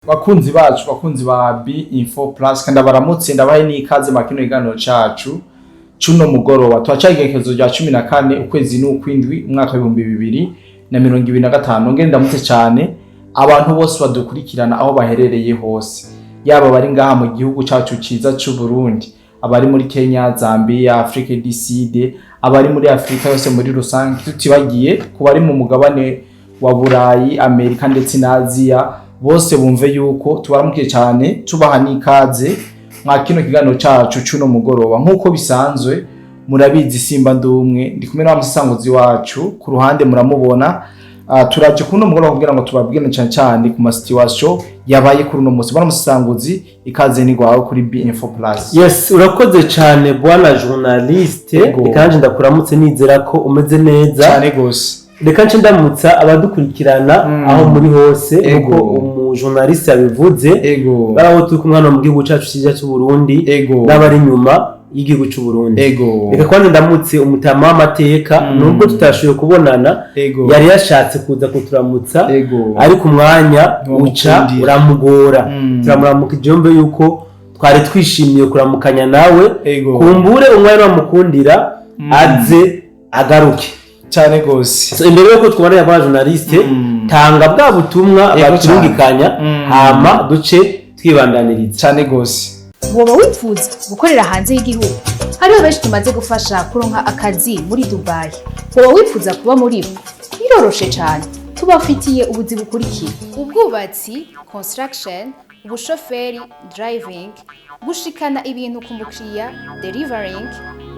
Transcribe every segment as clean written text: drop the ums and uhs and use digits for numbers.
Bakunzi bacu, bakunzi ba B Info Plus, kandi baramutse, ndabahe n'ikaze mu kino kiganiro cacu cuno mugoroba. Turacaye igenekerezo rya 14, ukwezi n'ukwindwi, umwaka w'2025. Ngende ndamutse cane abantu bose badukurikirana aho baherereye hose, yaba bari ngaha mu gihugu cacu ciza c'u Burundi, abari muri Kenya, Zambia, Afrique du Sud, abari muri Afrika yose muri rusange, tutibagiye ku bari mu mugabane wa Burayi, Amerika ndetse na Aziya. Bose bumve yuko tubaramukiye cyane, tubaha n'ikaze mwa kino kiganiro cacu cuno mugoroba. Nk'uko bisanzwe murabizi, simba ndumwe, ndi kumwe na musanguzi wacu ku ruhande muramubona. Turaje kuno mugoroba kugira ngo tubabwire cyane cyane ku ma situation yabaye kuri uno munsi. Bwana musanguzi, ikaze ni gwawe kuri B Info Plus. Yes, urakoze cyane, bwana journaliste. Yego. Reka nanje ndakuramutse, nizera ko umeze neza. Cyane gose. Reka nce ndamutsa abadukurikirana aho muri hose. Nkuko umujournaliste yabivuze, baraho turi kumwe hano mu gihugu cyacu cyiza cy'u Burundi n'abari inyuma y'igihugu cy'u Burundi. Reka kwanza ndamutse umutama w'amateka, nubwo tutashoboye kubonana, yari yashatse kuza kuturamutsa, ariko umwanya uca ntiwamukundira. Uramugora. Turamuramukije, yumve yuko twari twishimiye kuramukanya nawe. Kumbure umwanya wamukundira, aze agaruke. Cyane gose. So, imbere yuko twubonera kwa journaliste, tanga bwa butumwa baturungikanya, hama duce twibandaniriza. Cyane gose. Woba wifuza gukorera hanze y'igihugu? Hariho benshi tumaze gufasha kuronka akazi muri Dubayi. Woba wifuza kuba muri bo? Biroroshe cyane, tubafitiye ubuzi bukurikira: ubwubatsi, construction, ubushoferi, driving, gushikana ibintu ku mukiriya, delivering,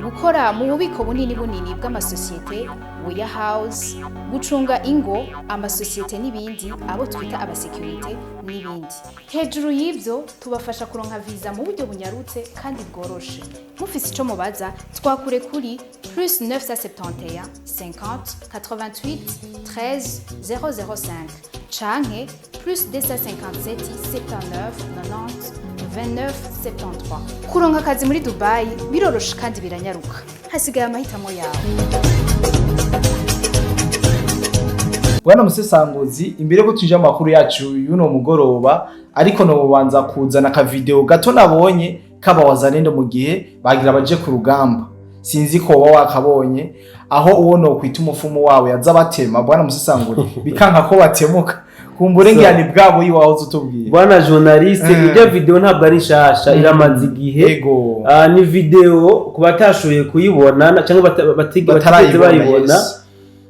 gukora mu bubiko bunini bunini bw'amasosiyete, warehouse, gucunga ingo, amasosiyete n'ibindi, abo twita abasécurité n'ibindi. Hejuru y'ibyo, tubafasha kuronka viza mu buryo bunyarutse kandi bworoshe. Mufise ico mubaza, twakure kuri +971 50 88 13 005 canke +257 79 90 29 73. Kuronka akazi muri Dubai biroroshe kandi biranyaruka, hasigaye amahitamo yawe. Bwana Musesanguzi, imbere ko tuja mu makuru yacu y'uno mugoroba, ariko nobanza kuzana akavideo gato nabonye kaba Wazalendo mu gihe bagira baje ku rugamba. Sinzi ko woba wakabonye, aho uwo no kwita umufumu wawe yaza batema, bwana Musesanguzi, bikanka ko batemuka. Kumbure ngira ni bwabo yiwahoze utubwiye. Bwana journaliste, iryo video ntabwo ari nshasha, iramaze igihe. Ah, ni video ku batashoboye kuyibona cyangwa batigeze batarayibona, bayibona.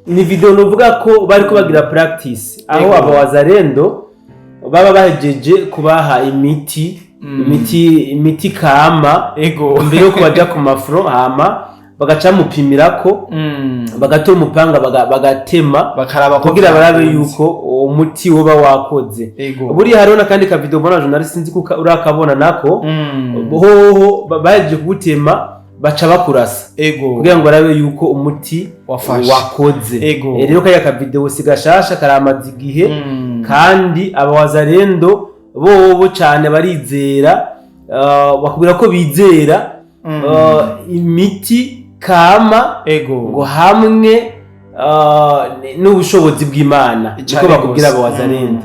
Ni video nuvuga ko bariko bagira practice, aho aba Wazalendo baba bahejeje kubaha imiti, imiti kama, mbere yuko baja ku mafro, hama bagaca mupimirako, bagatora umupanga, bagatema, bakaraba ko kugira barabe vyakunze. yuko uwo muti woba wakoze. Buriya hariho n'akandi kavideo, mbona journaliste, sinzi ko urakabona nako. Hoho bahejeje kugutema, baca bakurasa kugira ngo barabe yuko umuti wafashe. Wakoze. Rero kariya kavideo si gashasha, karamaze igihe. Kandi abawazalendo bobo cyane barizera, bakubwira ko bizera imiti kama ngo hamwe n'ubushobozi bw'Imana, niko Cane bakubwira gose. abawazalendo.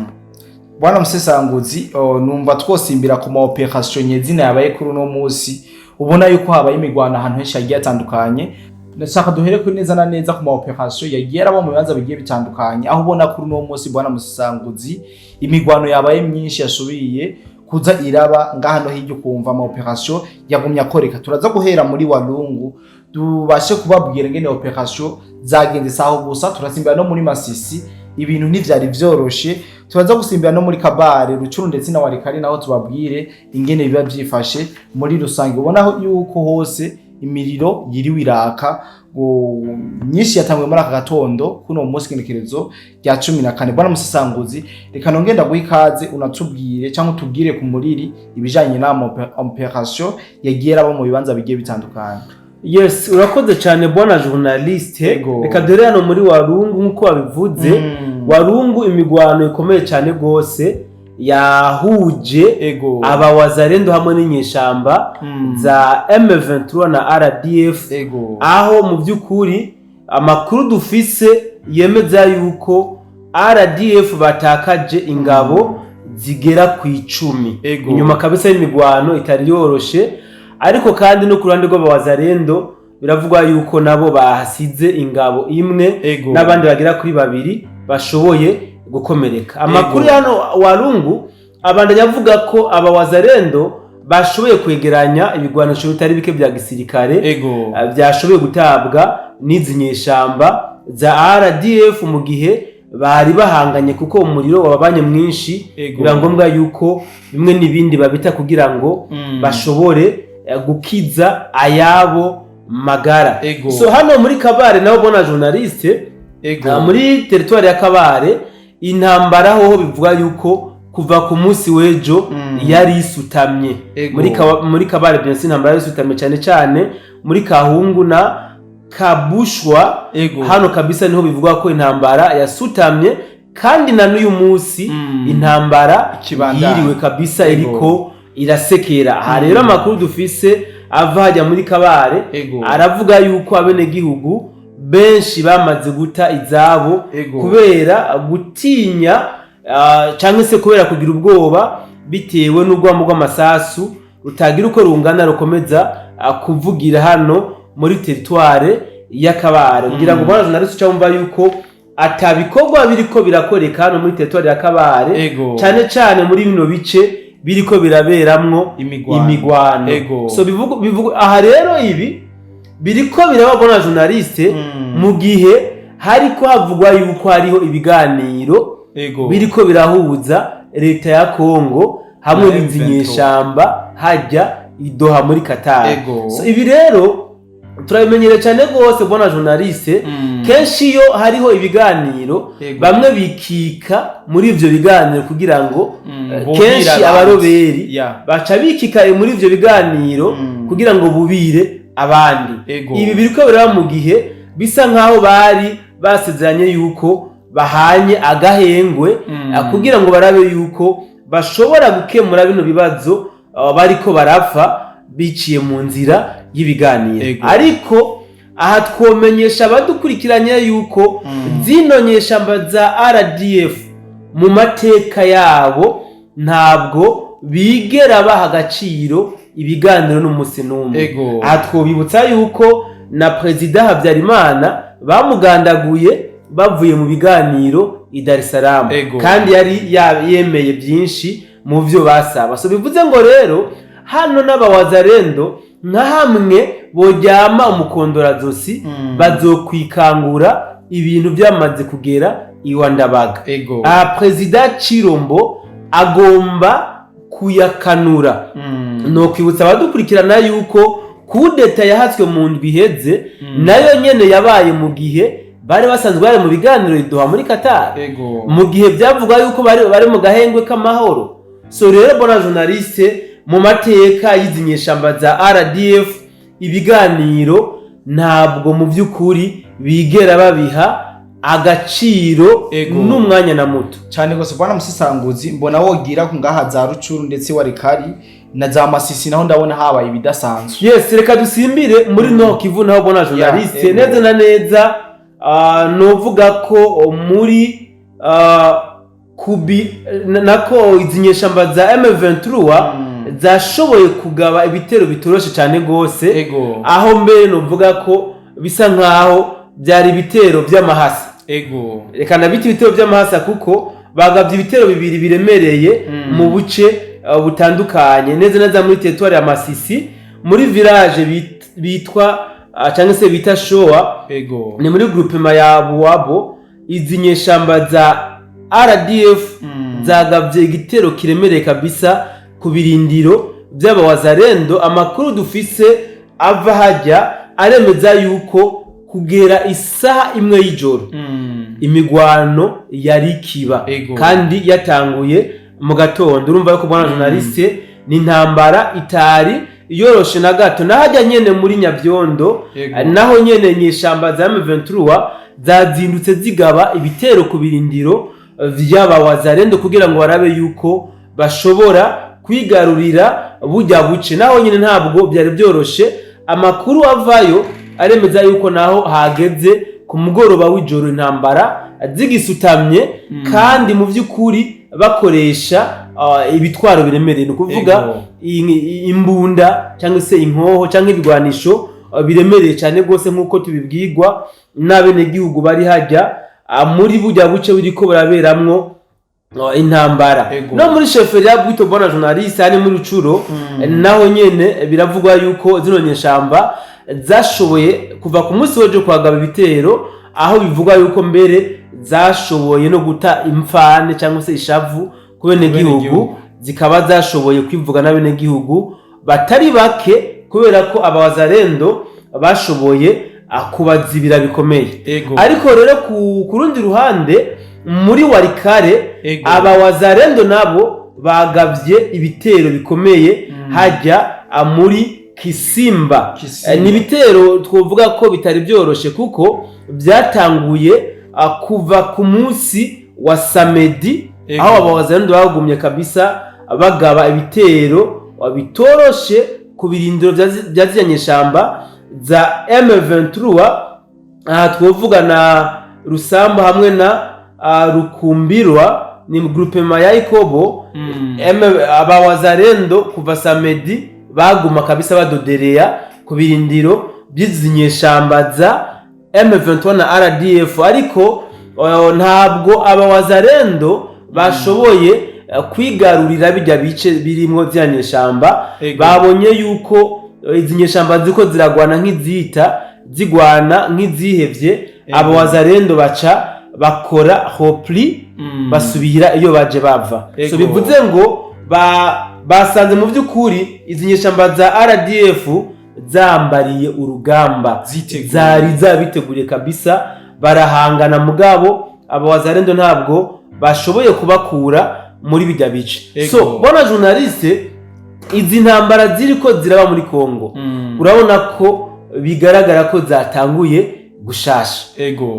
Bwana Musesanguzi, oh, numva twosimbira ku ma opération nyezina yabaye kuri uno munsi. Ubona yuko habaye imigwano ahantu henshi hagiye hatandukanye. Ndashaka duhere kuri neza na neza ku ma opération yagiye araba mu bibanza bigiye bitandukanye, aho ubona kuri uno munsi, bwana Musesanguzi, imigwano yabaye myinshi, yasubiye kuza iraba ngaha no hirya, ukumva ama opération yagumye akoreka. Turaza guhera muri Walungu, tubashe kubabwira ngene opération zagenze. Saho gusa, turasimbira no muri Masisi, ibintu ntivyari vyoroshe. Turaza gusimbira no muri Kabare, Rucuru ndetse na Walikale, naho tubabwire ingene biba vyifashe muri rusange. Ubona yuko hose imiriro yiriwe iraka ngo myinshi yatanguye muri aka gatondo kuno munsi, igenekerezo rya 14. Bwana Musesanguzi, reka nongenda guha ikaze, unatubwire cyangwa utubwire ku muriri ibijanye n'ama opération yagiye araba mu bibanza bigiye bitandukanye. Yes, urakoze cyane, bwana journaliste. Reka dore hano muri Walungu, nk'uko wabivuze. Walungu, imigwano ikomeye cyane rwose yahuje aba Wazalendo hamwe n'inyeshamba za M23 na RDF, aho mu by'ukuri amakuru dufise yemeza yuko RDF batakaje ingabo. zigera ku 10. Inyuma kabisa y'imigwano itari yoroshe, ariko kandi no ku ruhande rw'abawazarendo biravugwa yuko nabo bahasize ingabo imwe n'abandi bagera kuri babiri bashoboye gukomereka. Amakuru hano Warungu abandanya avuga ko abawazarendo bashoboye kwegeranya ibigwanisho bitari bike bya gisirikare byashoboye gutabwa n'izi nyeshamba za RDF mu gihe bari bahanganye, kuko umuriro wababanye mwinshi, biba ngombwa yuko bimwe n'ibindi babita kugira ngo bashobore gukiza ayabo magara. So hano muri Kabare naho, bona journaliste, muri territoire ya Kabare intambara hoho bivuga yuko kuva ku munsi w'ejo yari isutamye. Muri Kabare bien sûr intambara yari isutamye, cyane cyane muri Kahungu na Kabushwa. Hano kabisa niho bivugwa ko intambara yasutamye, kandi na n'uyu munsi intambara Ikibandanya. yiriwe kabisa iriko irasekera. Aha rero amakuru dufise ava hajya muri Kabare aravuga yuko abenegihugu benshi bamaze guta izabo kubera gutinya cyangwa se kubera kugira ubwoba bitewe n'urwamo rw'amasasu rutagira uko rungana rukomeza kuvugira hano muri territoire y'Akabare. Kugira ngo bwana journaliste uca wumva yuko atabikorwa biriko birakoreka hano muri territoire ya Kabare, cyane cyane muri bino bice biriko biraberamwo Imigwano. imigwano. So bivugu aha rero ibi biriko biraba, bwana journaliste, mu gihe hariko havugwa yuko hariho ibiganiro biriko birahuza leta ya Kongo hamwe Na n'izi M23. nyeshamba hajya i Doha muri Qatar. So ibi rero turabimenyere cyane rwose, bwana journaliste. Kenshi iyo hariho ibiganiro, bamwe bikika muri ivyo biganiro kugira ngo bubire kenshi abandi. abaroberi baca bikika muri ivyo biganiro kugira ngo bubire abandi. Ibi biriko biraba mu gihe bisa nkaho bari basezeranye yuko bahanye agahengwe kugira ngo barabe yuko bashobora gukemura bino bibazo bariko barapfa biciye mu nzira y'ibiganiro. Ariko aha twomenyesha abadukurikiranye yuko zino nyeshamba za RDF mu mateka yabo ntabwo bigera baha agaciro ibiganiro n'umunsi n'umwe. Aha twobibutsa yuko na Perezida Habyarimana bamugandaguye bavuye mu biganiro i Dar es Salaam, kandi yari yemeye byinshi mu byo basaba. So bivuze ngo rero hano n'abawazarendo nka hamwe boryama umukondorazosi bazokwikangura ibintu byamaze kugera iwa Ndabaga. Aha Perezida Chirombo agomba kuyakanura. Nokwibutsa abadukurikirana yuko kudeta yahatswe mu ndwi iheze nayo nyene yabaye mu gihe bari basanzwe bari mu biganiro i Doha muri Qatar, mu gihe byavugwa yuko bari mu gahengwe k'amahoro. So rero, bona journaliste, mu mateka y'izi nyeshamba za RDF ibiganiro ntabwo mu by'ukuri bigera babiha agaciro n'umwanya na muto. Cyane gose, bwana Musisanguzi. Mbona wogira ku ngaha za Rucuru ndetse Warikari na za Masisi, naho ndabona habaye ibidasanzwe. Yes, reka dusimbire muri Nord Kivu naho, bona journaliste. Neza na neza novuga ko muri kubi nako izi nyeshamba za M23 zashoboye kugaba ibitero bitoroshe cyane gose, aho mbere novuga ko bisa nkaho byari ibitero by'amahasa. Reka nabita ibitero by'amahasa kuko bagabye ibitero bibiri biremereye mu buce butandukanye, neza neza muri territoire ya Masisi, muri village bitwa cyangwa se bita Shoa. Ni muri groupement ya Buwabo. Izi nyeshamba za RDF zagabye igitero kiremereye kabisa ku birindiro by'abawazarendo. Amakuru dufise ava hajya aremeza yuko kugera isaha 1 y'ijoro imigwano yari ikiba, kandi yatanguye mu gatondo. Urumva yuko, bwana journaliste, ni intambara itari yoroshe na gato. Nahajya nyene muri Nyabyondo naho nyene nyeshamba za M23 zazindutse zigaba ibitero ku birindiro vy'abawazarendo kugira ngo barabe yuko bashobora kwigarurira bujya buce. Naho nyene ntabwo byari byoroshe. Amakuru avayo aremeza yuko naho hageze ku mugoroba w'ijoro intambara zigisutamye, kandi mu by'ukuri bakoresha ibitwaro biremereye, ni ukuvuga imbunda cyangwa se inkoho cyangwa ibigwanisho biremereye cyane rwose, nk'uko tubibwirwa n'abenegihugu bari hajya muri bujya buce buriko buraberamwo intambara. No muri chefferie ya Bwito, bwana journaliste, ari muri Rucuro, naho nyene biravugwa yuko zino nyeshamba zashoboye kuva ku munsi w'ejo kwagaba ibitero, aho bivugwa yuko mbere zashoboye no guta imfane cyangwa se ishavu ku benegihugu, Benegihugu. zikaba zashoboye kwivuga n'abenegihugu batari bake, kubera ko abawazarendo bashoboye kubazibira bikomeye. Ariko rero ku rundi ruhande, muri Walikale, abawazarendo nabo bagavye ibitero bikomeye hajya muri Kisimba. Kisimba. Ni ibitero twovuga ko bitari byoroshe, kuko byatanguye kuva ku munsi wa samedi, aho abawazarendo bagumye kabisa bagaba ibitero bitoroshe ku birindiro bya ziriya nyeshamba za M23. Aha twovuga na Rusambo hamwe na Rukumbirwa, ni groupement ya Ikobo. Abawazarendo kuva samedi baguma kabisa badodereya ku birindiro by'izi nyeshamba za M23 na RDF, ariko ntabwo abawazarendo bashoboye kwigarurira bijya bice birimwo ziriya nyeshamba. Babonye yuko izi nyeshamba ziko ziragwana nk'izita zigwana nk'izihevye, abawazarendo baca bakora repli, basubira iyo baje bava. So bivuze ngo basanze mu by'ukuri izi nyeshamba za RDF zambariye urugamba. Ziteguye. Zari zabiteguriye kabisa, barahangana, mugabo abawazarendo ntabwo bashoboye kubakura muri bijya bice. So bona journaliste, izi ntambara ziriko ziraba muri Congo, urabona ko bigaragara ko zatanguye gushasha.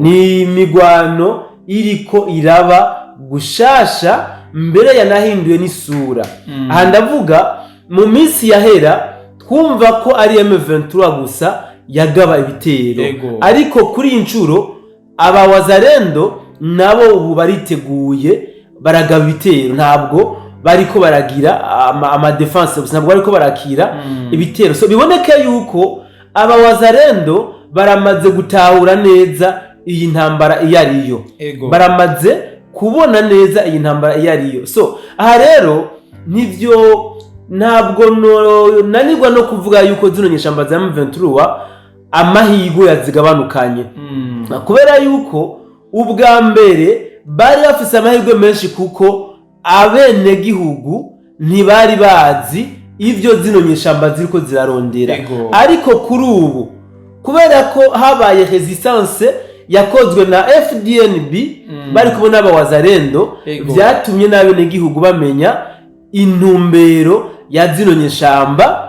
Ni imigwano iriko iraba gushasha, mbere yanahinduye n'isura. Aha ndavuga mu minsi yahera twumva ko ari M23 gusa yagaba ibitero, ariko kuri iyi nshuro aba wazarendo nabo ubu bariteguye, baragaba ibitero. Ntabwo bariko baragira ama défense gusa, ntabwo bariko barakira ibitero. So biboneke yuko aba wazarendo baramaze gutahura neza iyi ntambara iyo ariyo, baramaze kubona neza iyi ntambara iyo ariyo. So aha rero nivyo, ntabwo nanirwa no kuvuga yuko zino nyeshamba za M23 amahirwe yazigabanukanye, kubera yuko ubwa mbere bari bafise amahirwe menshi, kuko abenegihugu ntibari bazi ivyo zino nyeshamba ziriko zirarondera. Ariko kuri ubu, kubera ko habaye résistance yakozwe na FDNB, bari kumwe n'abawazarendo, vyatumye n'abenegihugu bamenya intumbero ya zino nyeshamba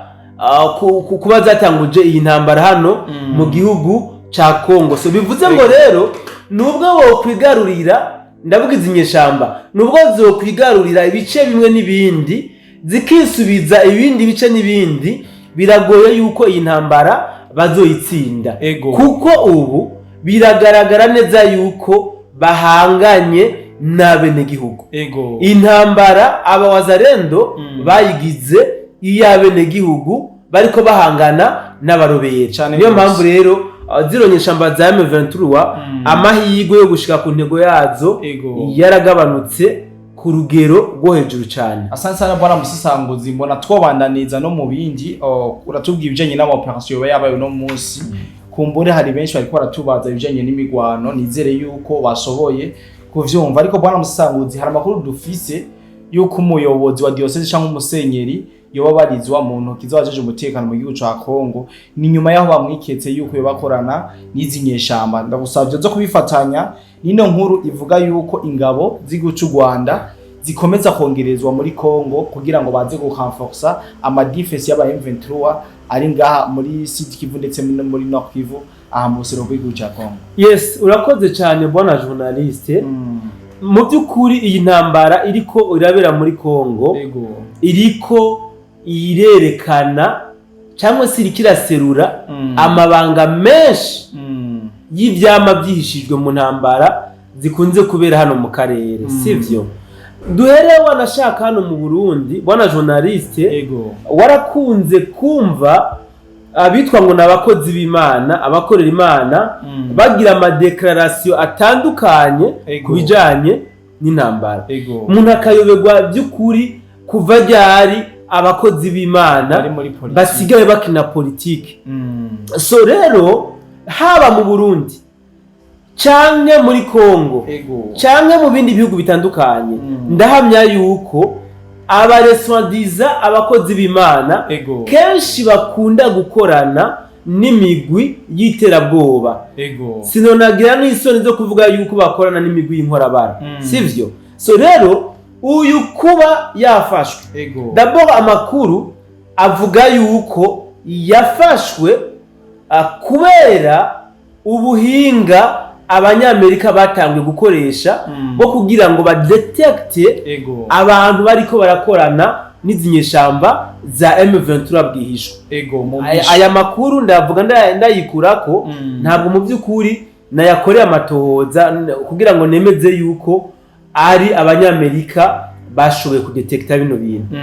kuba zatanguje iyi ntambara hano mu gihugu ca Congo. So bivuze ngo rero nubwo wokwigarurira, ndavuga izi nyeshamba, nubwo zokwigarurira ibice bimwe n'ibindi, zikisubiza ibindi bice n'ibindi, biragoye yuko iyi ntambara bazoyitsinda, kuko ubu biragaragara neza yuko bahanganye n'abenegihugu. Intambara abawazarendo bayigize iy'abenegihugu, bariko bahangana n'abarobera. Niyo mpamvu rero zino nyeshamba za M23 amahirwe yo gushika ku ntego yazo yaragabanutse ku rugero rwo hejuru cyane. Asante sana bwana musesanguzi. Mbona twobandaniza no mu bindi. Uratubwira ibijanye n'ama opération yoba yabaye uno munsi. Kumbure hari benshi bariko baratubaza ibijanye n'imigwano, nizere yuko bashoboye kuvyumva. Ariko bwana musesanguzi, hari amakuru dufise yuko umuyobozi wa diocèse canke umusenyeri yoba barizwa mu ntoki z'abajeje umutekano mu gihugu ca Congo. Ni nyuma yaho bamwiketse yuko yoba akorana n'izi nyeshamba. Ndagusavye zo kubifatanya n'ino nkuru ivuga yuko ingabo z'igihugu c'u Rwanda zikomeza kongerezwa muri Congo kugira ngo baze gurenforsa ama défense y'aba M23 ari ngaha muri Sud Kivu ndetse no muri Nord Kivu, aha mu buseruko bw'igihugu ca Congo. Yes, urakoze cyane bwana journaliste. Mu by'ukuri iyi ntambara iriko irabera muri Congo iriko irerekana cyangwa se iriko iraserura amabanga menshi y'ivyama byihishijwe mu ntambara zikunze kubera hano mu karere, sivyo? Duhere wanashaka hano mu Burundi, bwana journaliste. Ego. Warakunze kumva abitwa ngo ni abakozi b'Imana, abakorera Imana, bagira ama déclarations atandukanye ku bijanye n'intambara. Umuntu akayoberwa by'ukuri kuva ryari abakozi b'Imana bari muri politiki basigaye bakina politiki. So rero, haba mu Burundi canke muri Kongo canke mu bindi bihugu bitandukanye, ndahamya yuko abareswandiza abakozi b'Imana kenshi bakunda gukorana n'imigwi y'iterabwoba. Sinonagira n'isoni zo kuvuga yuko bakorana n'imigwi y'inkorabara. Sivyo? So rero, uyu kuba yafashwe, d'abord amakuru avuga yuko yafashwe kubera ubuhinga Abanyamerika batangiye gukoresha bwo kugira ngo badetecte abantu bariko barakorana n'izi nyeshamba za M23 bwihishwa. Mu Aya, mpisho. aya makuru ndavuga ndayikurako, ntabwo mu by'ukuri nayakoreye amatohoza kugira ngo nemeze yuko ari Abanyamerika bashoboye kudetekta bino bintu.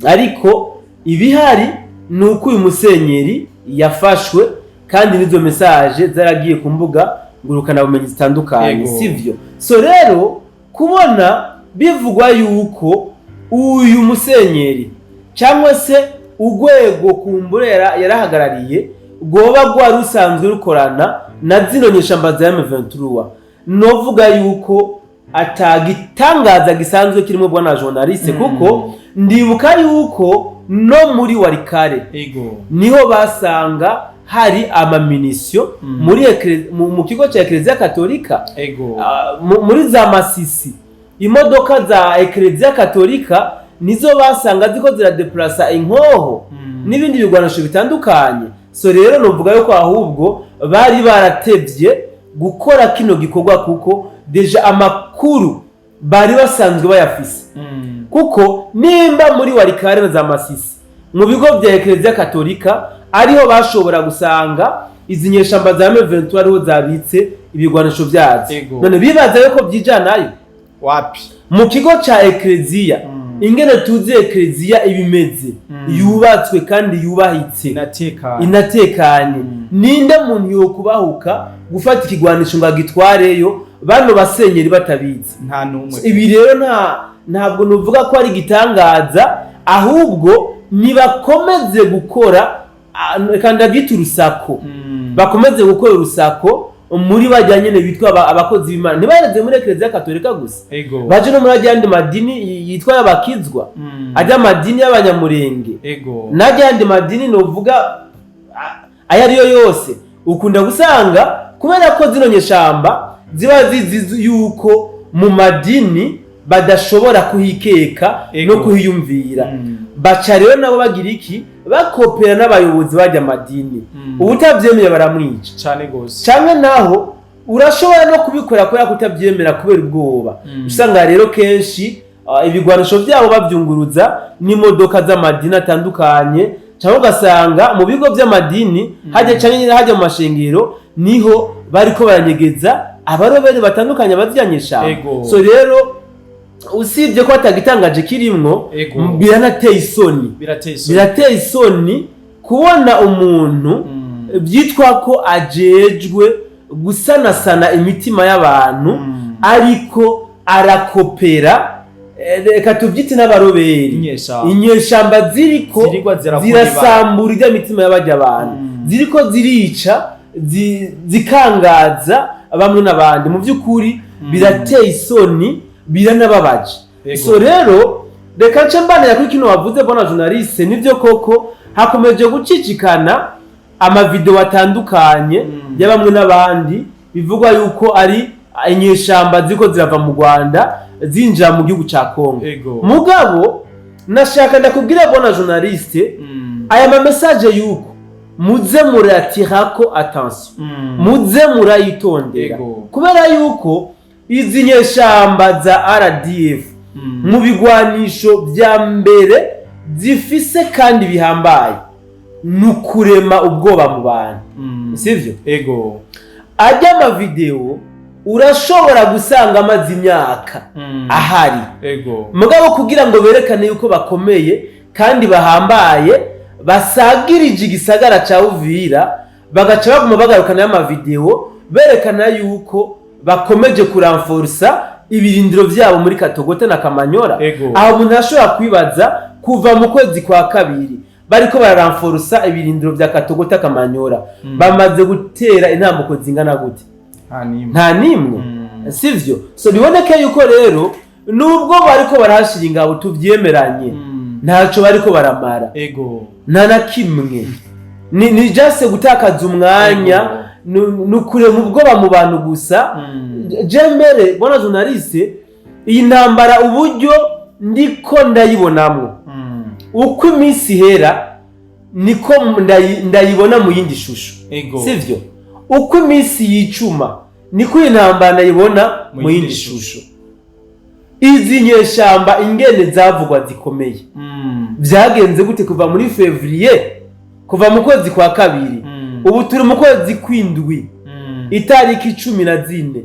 Ariko ibihari ni uko uyu musenyeri yafashwe, kandi n'izo message zaragiye ku mbuga ngurukanabumenyi zitandukanye. Sivyo? So rero, kubona bivugwa yuko uyu musenyeri cyangwa se urwego kumbure yarahagarariye rwoba rwari rusanzwe rukorana na zino nyeshamba za M23, novuga yuko atagitangaza gisanzwe kirimo, bwana journaliste, kuko ndibuka yuko no muri Walikale niho basanga hari ama munitions muri mu kigo cya Eklezia Katolika. Muri za Masisi, imodoka za Eklezia Katolika nizo basanga ziko ziradeplasa inkoho n'ibindi bigwanisho bitandukanye. So rero, novuga yuko ahubwo bari baratevye gukora kino gikorwa, kuko déjà amakuru bari basanzwe bayafise, kuko nimba muri Walikale na za Masisi mu bigo bya Eklezia Katolika ariho bashobora gusanga izi nyeshamba za M23, ariho zabitse ibigwanisho byazo, none bibaza yuko byijanayo? Wapi. Mu kigo ca Ekleziya, ingene tuzi Ekleziya ibimeze, yubatswe kandi yubahitse, inatekanye, inatekanye, ninde muntu yokubahuka gufata ikigwanisho ngo agitwareyo bano basenyeri batabizi? Nta n'umwe. Ibi rero ntabwo nuvuga ko ari igitangaza, ahubwo nibakomeze gukora, reka ndabyita urusako, bakomeze gukora urusako muri bajya nyene bitwa abakozi b'Imana. Ntibareze muri Eklezia Katolika gusa, baje no muri ajyandi madini yitwa y'abakizwa, ajya amadini y'Abanyamurenge n'ajyandi madini novuga ayo ariyo yose. Ukunda gusanga kubera ko zino nyeshamba ziba zizi yuko mu madini badashobora kuhikeka no kuhiyumvira, baca rero nabo bagira iki? Bakopera n'abayobozi bajya amadini. Ubutabyemeye baramwica. Cane gose. Canke naho urashobora no kubikora kubera kutabyemera, kubera ubwoba. Usanga rero kenshi ibigwanisho byabo babyunguruza n'imodoka z'amadini atandukanye, cyangwa ugasanga mu bigo by'amadini hajya, canke nyine hajya mu mashengero, niho bariko baranyegeza abarobere batandukanye bazijyanyisha. So rero, usibye ko atagitangaje kirimwo, biranateye isoni. Birateye isoni. Birateye isoni kubona umuntu byitwa ko ajejwe gusanasana imitima y'abantu, ariko arakopera, reka tubyite n'abaroberi, Inyeshamba. inyeshamba ziriko Zirigwa zirakora ibara. zirasambura ijya mitima y'abajya abantu, ziriko zirica, zikangaza bamwe n'abandi. Mu by'ukuri birateye isoni, biranababaje. So rero, reka nce mbanira kuri kino wavuze, bwana journaliste. Nibyo koko hakomeje gucicikana amavideo atandukanye ya bamwe n'abandi bivugwa yuko ari inyeshamba ziriko zirava mu Rwanda zinjira mu gihugu ca Kongo. Mugabo nashaka ndakubwira, bwana journaliste, aya ma message yuko muze muratirako attention, muze murayitondera, kubera yuko izi nyeshamba za RDF mu bigwanisho vya mbere zifise kandi bihambaye ni ukurema ubwoba mu bantu. Sivyo? Ego. Ajya amavideo. Urashobora gusanga amaze imyaka ahari, mugabo kugira ngo berekane yuko bakomeye kandi bahambaye, basagirije igisagara ca Uvira, bagaca baguma bagarukana y'amavideo berekana yuko bakomeje kuramforsa ibirindiro vyabo muri Katogota na Kamanyora. Aho umuntu ashobora kwibaza, kuva mu kwezi kwa kabiri bariko bararamforsa ibirindiro vya Katogota, Kamanyora, bamaze gutera intambuko zingana gute? Nta nimwe. Nta nimwe. Sivyo? So biboneke yuko rero nubwo bariko barahashira ingabo, tuvyemeranye, ntaco bariko baramara. Nta na kimwe, ni just gutakaza umwanya, ni ukurema ubwoba mu bantu gusa. Je mbere, bwana journaliste, iyi ntambara uburyo ndiko ndayibonamwo, uko iminsi ihera niko ndayibona mu yindi shusho. Sivyo? Uko iminsi yicuma niko iyi ntambara ndayibona mu yindi shusho. Izi nyeshamba ingene zavugwa zikomeye, byagenze gute kuva muri février, kuva mu kwezi kwa kabiri, ubu turi mu kwezi kw'indwi, itariki 14,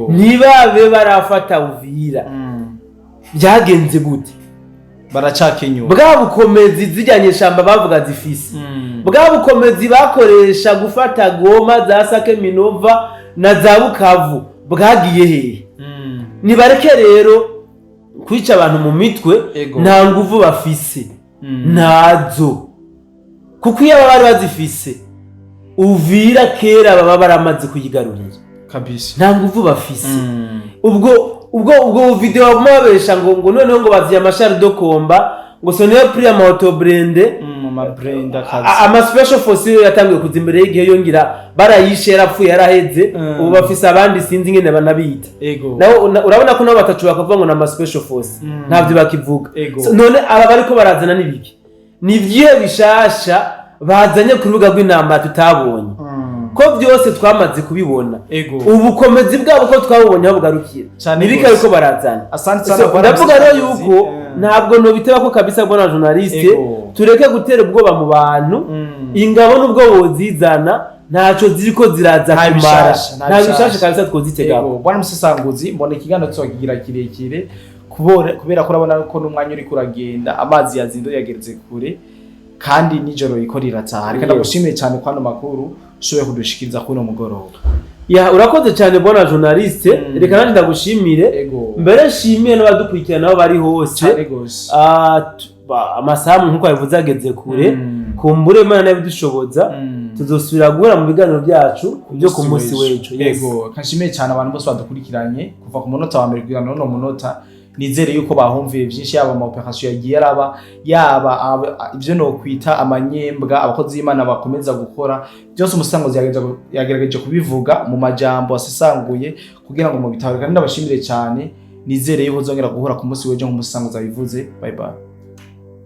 ntibabe barafata Uvira? Byagenze gute? Baracakenyura. Bwa bukomezi zirya nyeshamba bavuga zifise, bwa bukomezi bakoresha gufata Goma, za Sake, Minova na za Bukavu, bwagiye hehe? Nibareke rero kwica abantu mu mitwe. Nta nguvu bafise, ntazo, kuko iyo baba bari bazifise, Uvira kera baba baramaze kuyigarurira. Nta nguvu bafise. Ubwo video baguma babesha ngo noneho ngo baziye ama chars de combat, ngo ce n'est plus ama auto blindé. Ama blindé akazi. Ama special force yatanguye kuza imbere y'igihe, yongera barayishe, yarapfuye, yaraheze. Ubu bafise abandi, sinzi ingene banabita. Nawe urabona ko nabo batacu bakavuga ngo ni ama special force, ntabyo bakivuga. So, none aba bariko barazana n'ibiki? Ni ivyihe bishasha bazanye ku rubuga rw'intambara tutabonye, ko byose twamaze kubibona? Ubukomezi bwabo ko twabubonye aho bugarukira, nibiki ariko barazana? Asante sana, So, bwana ndavuga rero Musesanguzi. yuko ntabwo nobiteba ko kabisa, bwana journaliste, tureke gutera ubwoba mu bantu. Ingabo nubwo bozizana, ntaco ziriko ziraza Nta kumara. bishasha, nta Nta bishasha bishasha. kabisa twozitegako. Bwana Musesanguzi, mbona ikiganiro tuzokigira kirekire kubera ko urabona ko n'umwanya uriko uragenda, amazi yazinduye yageretse kure, kandi nijoro riko rirataha. Reka ndagushimiye cyane kwano makuru ushoboye kudushikiriza kuno mugoroba. Ya, urakoze cyane, bwana journaliste. Reka nanjye ndagushimire. Mbere nshimiye n'abadukurikirana aho bari hose. Cyane gose. Ah, amasaha nk'uko yabivuze ageze kure. Kumbure Imana nabidushoboza, tuzosubira guhura mu biganiro byacu byo ku munsi w'ejo. Yes. Ego, kanshimiye cyane abantu bose badukurikiranye kuva ku munota wa mbere kugera n'uno munota. Nizere yuko bahumviye byinshi, yaba ama operation yagiye araba, yaba ibyo no kwita amanyembwa abakozi b'Imana bakomeza gukora. Byose umusanguzi yagerageje kubivuga mu majambo asesanguye kugira ngo mu bitaro. Kandi ndabashimire cyane, nizere yuko uzongera guhura ku munsi w'ejo nk'umusanguzi abivuze. Bye bye.